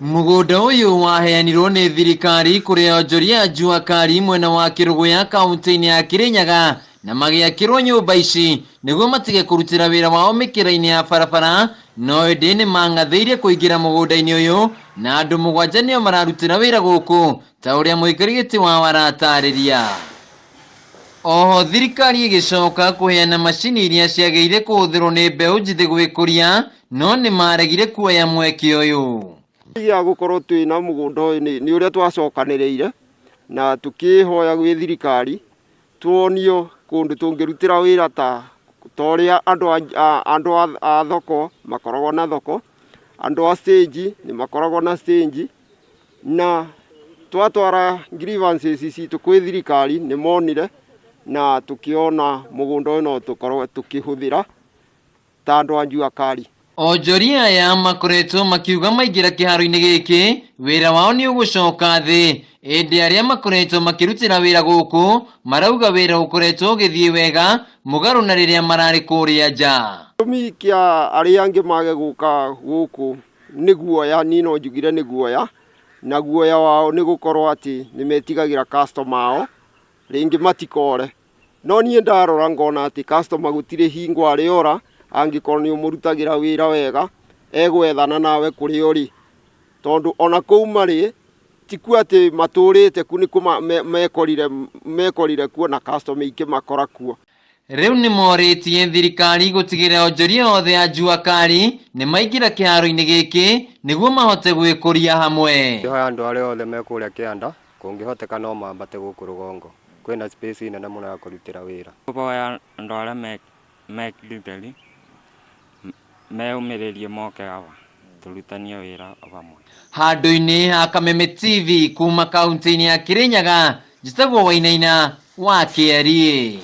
Mũgũnda ũyũ waheanirwo nĩ thirikari kũrĩ onjoria a Jua Kali mwena wa Kĩrũgũya kaunti-inĩ ya Kĩrĩnyaga na magĩakĩrwo nyũmba ici nĩguo matige kũrutĩra wĩra wao mĩkĩra-inĩ ya barabara, no ĩndĩ nĩ mang'athĩirie kũingĩra mũgũnda-inĩ ũyũ na andũ mũgwanja nĩo mararutĩra wĩra gũkũ ta ũrĩa mũikarĩri gĩtĩ wao aratarĩria. Oho thirikari ĩgĩcoka kũheana macini iria ciagĩrĩire kũhũthĩrwo nĩ mbeũ njĩthĩ gwĩkũria no nĩ maregire kuoya mweke ũyũ. Gĩa gũkorwo twĩ na mũgũnda ũyũ nĩ ũrĩa twacokanĩrĩire na tũkĩhoya gwĩ thirikari tuonio kũndũ tũngĩrutĩra wĩra ta ũrĩa andũ a thoko makoragwo na thoko, andũ a stage nĩ makoragwo na stage. Na twatwara grievances citũ kwĩ thirikari nĩ monire na tũkĩona mũgũnda ũyũ no tũkorwo tũkĩhũthĩra ta andũ a Jua Kali. Onjoria aya makoretwo makiuga maingĩra kĩharo-inĩ gĩkĩ wĩra wao nĩ ũgũcoka thĩ, ĩndĩ arĩa makoretwo makĩrutĩra wĩra gũkũ marauga wĩra ũkoretwo ũgĩthiĩ wega mũgarũ na rĩrĩa mararĩ kũrĩa nja. Gĩtũmi kĩa arĩa angĩ mage gũka gũkũ nĩ guoya, niĩ no njugire nĩ guoya, na guoya wao nĩ gũkorwo atĩ nĩ metigagĩra customer ao rĩngĩ matikore. No niĩ ndarora ngona atĩ customer gũtirĩ hingo arĩora angĩkorwo nĩ ũmũrutagĩra wĩra wega, egwethana nawe kũrĩa ũrĩ. Tondũ ona kũu marĩ, tikuo atĩ matũrĩte kuo, nĩkuo mekorire kuo na customer ikĩmakora kuo. Rĩu nĩ morĩtie thirikari gũtigĩrĩra onjoria othe a Jua Kali nĩ maingĩra kĩharo-inĩ gĩkĩ nĩguo mahote gwĩkũria hamwe. Ngĩhoya andũ arĩa othe me kũrĩa kĩanda, kũngĩhoteka no mambate gũkũ rũgongo. Kwĩna space nene mũno ya kũrutĩra wĩra. Ngũhoya andũ arĩa me Gĩtheri meyũmĩrĩrie moke haha tũrutithanie wĩra hamwe. Handũ-inĩ ha Kameme TV kuma kaunti-inĩ ya Kirinyaga, njĩtagwo Wainaina wa Kĩeriĩ.